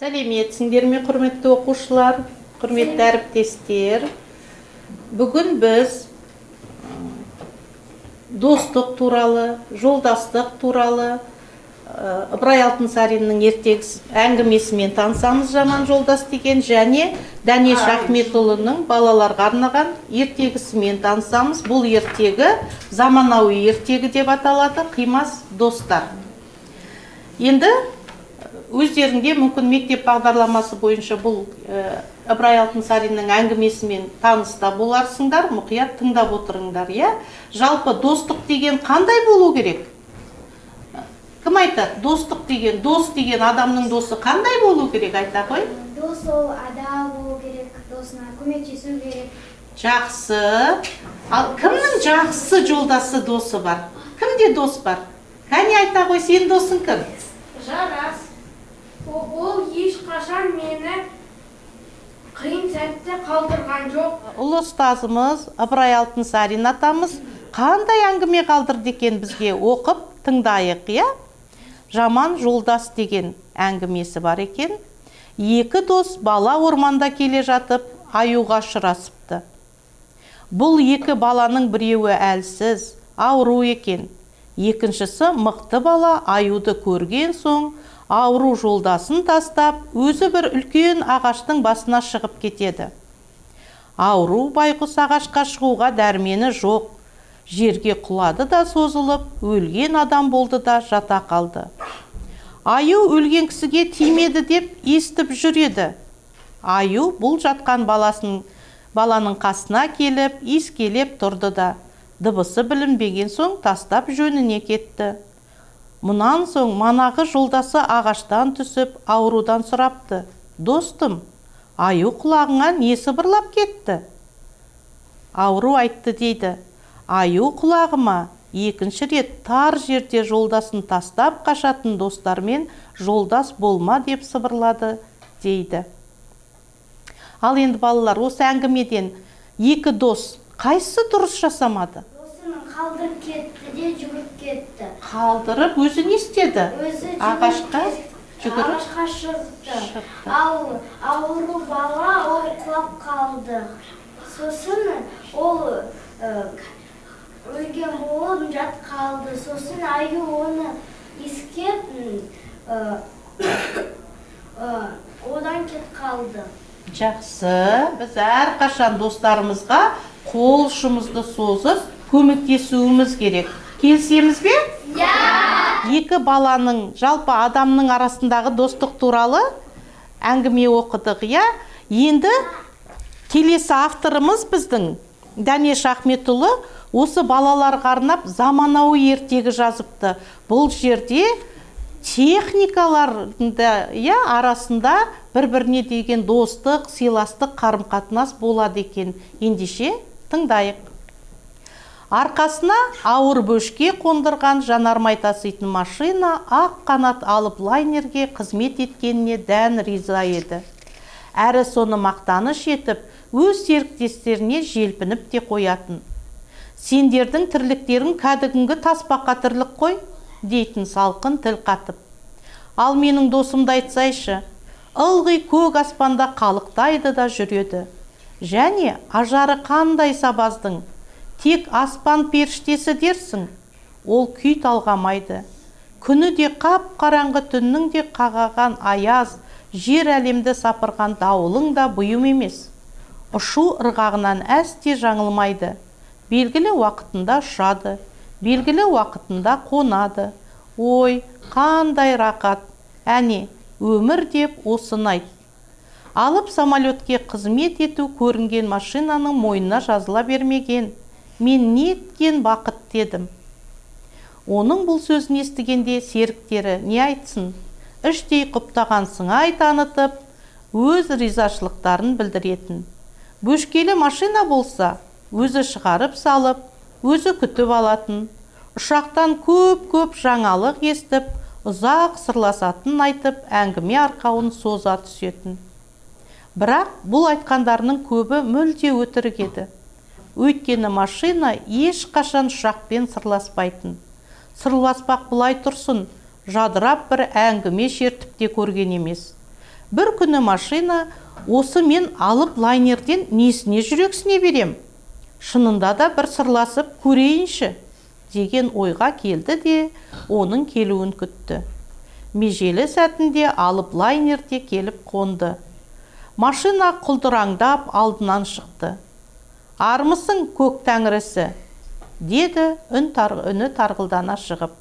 Сәлеметсіңдер ме, құрметті оқушылар, құрметті әріптестер. Бүгін біз достық туралы, жолдастық туралы Ыбырай Алтынсариннің ертегісі әңгімесімен танысамыз, «Жаман жолдас» деген, және Дәнеш Ахметұлының балаларға арнаған ертегісімен танысамыз. Бұл ертегі заманауи ертегі деп аталады, «Қимас достар». Енді өздеріңде мүмкін мектеп бағдарламасы бойынша бұл Ыбырай Алтынсариннің әңгімесімен таныста боларсыңдар, мұқият тыңдап отырыңдар, иә? Жалпы достық деген қандай болу керек? Кім айтады? Достық деген, дос деген, адамның досы қандай болу керек, айта қой. Дос ол адал болу керек, досына көмектесу керек. Жақсы. Ал кімнің жақсы жолдасы, досы бар? Кімде дос бар? Кәне, айта қой, сенің досың кім? Жарас. Ол ешқашан мені қиын сәтте қалдырған жоқ. Ұлы ұстазымыз Ыбырай Алтынсарин атамыз қандай әңгіме қалдырды екен бізге, оқып тыңдайық, иә? «Жаман жолдас» деген әңгімесі бар екен. Екі дос бала орманда келе жатып, аюға ұшырасыпты. Бұл екі баланың біреуі әлсіз, ауру екен. Екіншісі мықты бала аюды көрген соң ауру жолдасын тастап, өзі бір үлкен ағаштың басына шығып кетеді. Ауру байғұс ағашқа шығуға дәрмені жоқ. Жерге құлады да созылып, өлген адам болды да жата қалды. Аю өлген кісіге тимеді деп естіп жүреді. Аю бұл жатқан баланың қасына келіп, иіскелеп тұрды да, дыбысы білінбеген соң тастап жөніне кетті. Мұнан соң манағы жолдасы ағаштан түсіп, аурудан сұрапты: «Достым, аю құлағыңа не сыбырлап кетті?» Ауру айтты дейді: «Аю құлағыма екінші рет тар жерде жолдасын тастап қашатын достармен жолдас болма деп сыбырлады», дейді. Ал енді, балалар, осы әңгімеден екі дос қайсысы дұрыс жасамады? Досының қалдырып кетті де жүгіріп кетті. Қалдырып, өзі не істеді? Өзі жүгіріп Ағашқа жүгіріп ағашқа шықты. Шықты. Ал ауру бала ол құлап қалды. Сосын ол өлген болып жатып қалды. Сосын аю оны иіскеп, одан кетіп қалды. Жақсы. Біз әрқашан достарымызға қол ұшымызды созып көмектесуіміз керек. Келісеміз бе? Иә. Екі баланың, жалпы адамның арасындағы достық туралы әңгіме оқыдық, иә? Енді келесі авторымыз біздің Дәнеш Ахметұлы осы балаларға арнап заманауи ертегі жазыпты. Бұл жерде техникалардың да, иә, арасында бір-біріне деген достық, сыйластық, қарым-қатынас болады екен. Ендеше тыңдайық. Арқасына ауыр бөшке қондырған жанармай таситын машина ақ қанат алып лайнерге қызмет еткеніне дән риза еді. Әрі соны мақтаныш етіп, өз серіктестеріне желпініп те қоятын. «Сендердің тірліктерің кәдімгі тасбақа тірлік қой», дейтін салқын тіл қатып. «Ал менің досымды айтсайшы, ылғи көк аспанда қалықтайды да жүреді. Және ажары қандай сабаздың, тек аспан періштесі дерсің, ол күй талғамайды. Күні де қап-қараңғы, түннің де қақаған аяз, жер әлемді сапырған дауылың да бұйым емес. Ұшу ырғағынан әсте жаңылмайды. Белгілі уақытында ұшады, белгілі уақытында қонады. Ой, қандай рақат! Әне, өмір деп осыны айт. Алып самолетке қызмет ету көрінген машинаның мойнына жазыла бермеген. Мен неткен бақыт дедім». Оның бұл сөзін естігенде серіктері не айтсын? Іштей құптаған сыңай танытып, өз ризашылықтарын білдіретін. Бөшкелі машина болса, өзі шығарып салып, өзі күтіп алатын. Ұшақтан көп-көп жаңалық естіп, ұзақ сырласатын айтып, әңгіме арқауын соза түсетін. Бірақ бұл айтқандарының көбі мүлде өтірік еді. Өйткені машина ешқашан ұшақпен сырласпайтын. Сырласпақ былай тұрсын, жадырап бір әңгіме шертіп те көрген емес. Бір күні машина осы мен алып лайнерден несіне жүрексіне берем? Шынында да бір сырласып көрейінші деген ойға келді де, оның келуін күтті. Межелі сәтінде алып лайнер де келіп қонды. Машина құлдыраңдап алдынан шықты. Армысың, көк тәңірісі, деді үні тарғылдана шығып.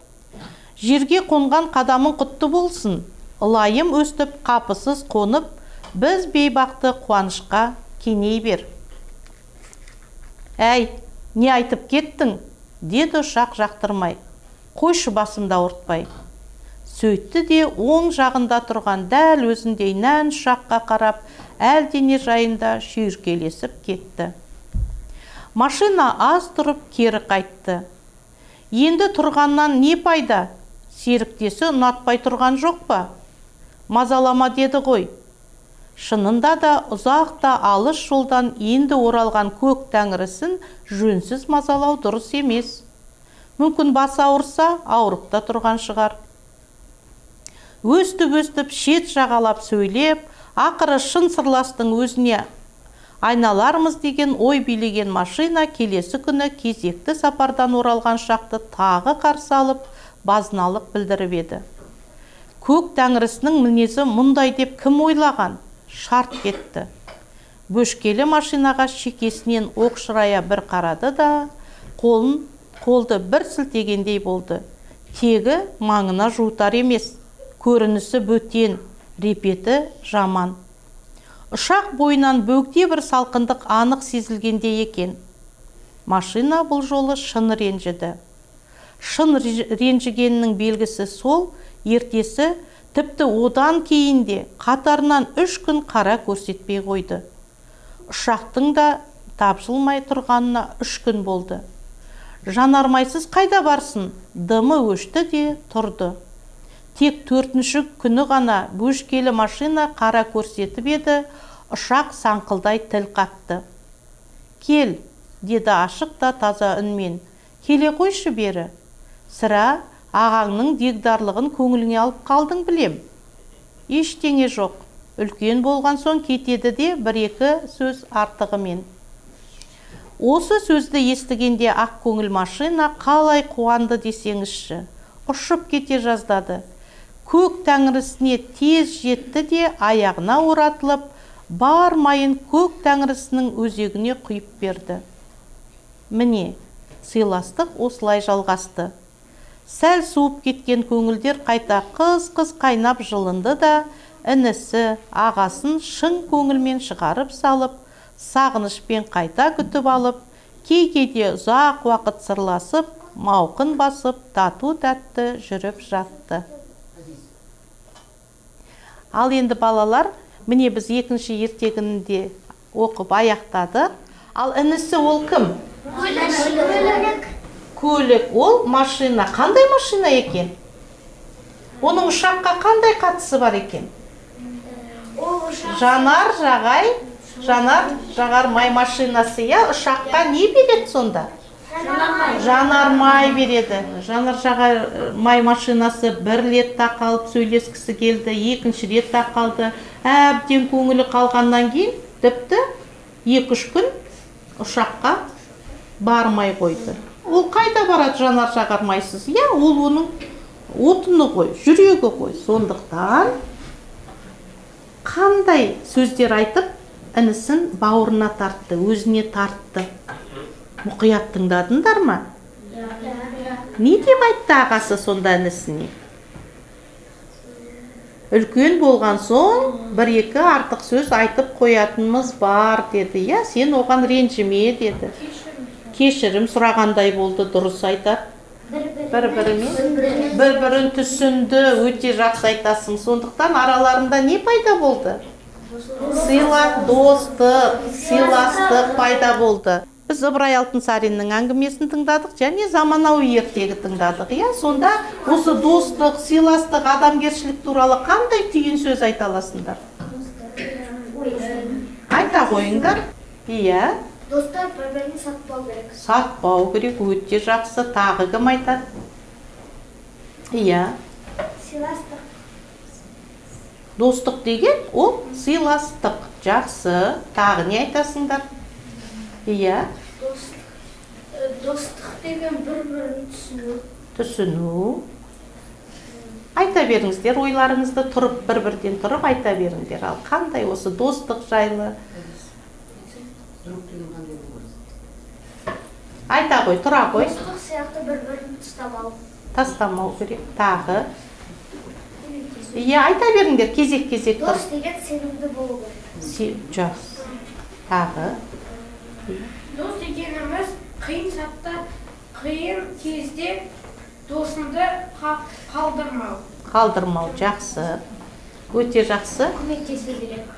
Жерге қонған қадамың құтты болсын. Ылайым өстіп қапысыз қонып, біз бейбақты қуанышқа кеней бер. Әй, не айтып кеттің? Деді ұшақ жақтырмай. Қойшы басымды ауыртпай. Сөйтті де оң жағында тұрған дәл өзіндей нән ұшаққа қарап, әлдене жайында шүйіркелесіп кетті. Машина аз тұрып кері қайтты. Енді тұрғаннан не пайда? Серіктесі ұнатпай тұрған жоқ па? Мазалама деді ғой. Шынында да ұзақ та алыс жолдан енді оралған көк тәңірісін жөнсіз мазалау дұрыс емес. Мүмкін басы ауырса, ауырып та тұрған шығар. Өстіп-өстіп шет жағалап сөйлеп, ақыры шын сырластың өзіне айналармыз деген ой билеген машина келесі күні кезекті сапардан оралған шақты тағы қарсы алып, базыналық білдіріп еді. Көк тәңірісінің мінезі мұндай деп кім ойлаған? Шарт кетті. Бөшкелі машинаға шекесінен оқшырая бір қарады да, қолды бір сілтегендей болды. Тегі маңына жуытар емес, көрінісі бөтен, репеті жаман. Ұшақ бойынан бөгде бір салқындық анық сезілгендей екен. Машина бұл жолы шын ренжіді. Шын ренжігенінің белгісі сол, ертесі, тіпті одан кейін де қатарынан 3 күн қара көрсетпей қойды. Ұшақтың да тапжылмай тұрғанына 3 күн болды. Жанармайсыз қайда барсын, дымы өшті де тұрды. Тек 4-ші күні ғана бөшкелі машина қара көрсетіп еді, ұшақ саңқылдай тіл қатты. Кел, деді ашық та таза үнмен, келе қойшы бері. Сірә, ағаңның дегдарлығын көңіліңе алып қалдың білем. Ештеңе жоқ, үлкен болған соң кетеді де бір-екі сөз артығымен. Осы сөзді естігенде ақ көңіл машина қалай қуанды десеңізші, ұшып кете жаздады. Көк тәңірісіне тез жетті де аяғына оратылып, бар майын көк тәңірісінің өзегіне құйып берді. Міне, сыйластық осылай жалғасты. Сәл суып кеткен көңілдер қайта қыз-қыз қайнап жылынды да, інісі ағасын шын көңілмен шығарып салып, сағынышпен қайта күтіп алып, кей-кейде ұзақ уақыт сырласып, мауқын басып, тату-тәтті жүріп жатты. Ал енді балалар, міне біз екінші ертегіні де оқып аяқтадық. Ал інісі ол кім? Көлік. Көлік, ол машина. Қандай машина екен? Оның ұшаққа қандай қатысы бар екен? Жанар жағармай машинасы, иә? Ұшаққа не береді сонда? Жанармай береді. Жанар жағармай машинасы бір рет тақалып сөйлескісі келді, екінші рет тақалды. Әбден көңілі қалғаннан кейін тіпті 2-3 күн ұшаққа бармай қойды. Ол қайда барады жанар жағармайсыз? Иә, ол оның отыны ғой, жүрегі ғой. Сондықтан қандай сөздер айтып інісін бауырына тартты, өзіне тартты? Мұқият тыңдадыңдар ма? Не деп айтты ағасы сонда інісіне? Үлкен болған соң бір-екі артық сөз айтып қоятынымыз бар деді. Иә, сен оған ренжіме деді. Кешірім сұрағандай болды, дұрыс айтады. Бір-бірімен, бір-бірін түсінді, өте жақсы айтасың. Сондықтан араларында не пайда болды? Достық, сыйластық пайда болды. Біз Ыбырай Алтынсариннің әңгімесін тыңдадық және заманауи ертегі тыңдадық. Иә, сонда осы достық, сыйластық, адамгершілік туралы қандай түйін сөз айта аласыңдар? Айта қойыңдар. Иә. Достар бір-бірін сатпау керек. Сатпау керек, өте жақсы. Тағы кім айтады? Иә. Сыйластық. Достық деген ол сыйластық. Жақсы. Тағы не айтасыңдар? Иә. Достық деген бір-бірін түсіну. Түсіну. Айта беріңіздер ойларыңызды, тұрып, бір-бірден тұрып айта беріңдер. Ал қандай осы достық жайлы? Айта ғой, тұра ғой. Достық сияқты бір-бірін тастамау. Тастамау керек. Тағы. Иә, айта беріңдер, кезек-кезек тұр. Дос деген сенімді болу керек. Жақсы. Тағы. Дос дегеніміз қиын сәтте, қиын кезде досыңды қалдырмау. Қалдырмау, жақсы. Өте жақсы. Көмектесу керек.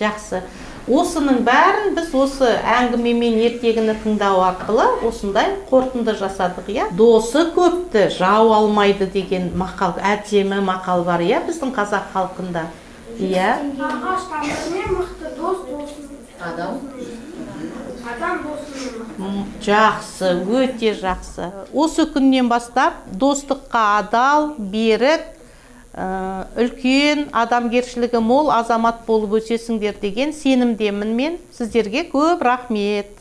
Жақсы. Осының бәрін біз осы әңгіме мен ертегіні тыңдау арқылы осындай қорытынды жасадық, иә? Досы көпті жау алмайды деген мақал, әдемі мақал бар, иә, біздің қазақ халқында. Иә. Ағаш тамырымен мықты, дос досын. Адам. Адам досымен мықты. Жақсы, өте жақсы. Осы күннен бастап достыққа адал, берік, үлкен адамгершілігі мол азамат болып өсесіңдер деген сенімдемін мен. Сіздерге көп рахмет.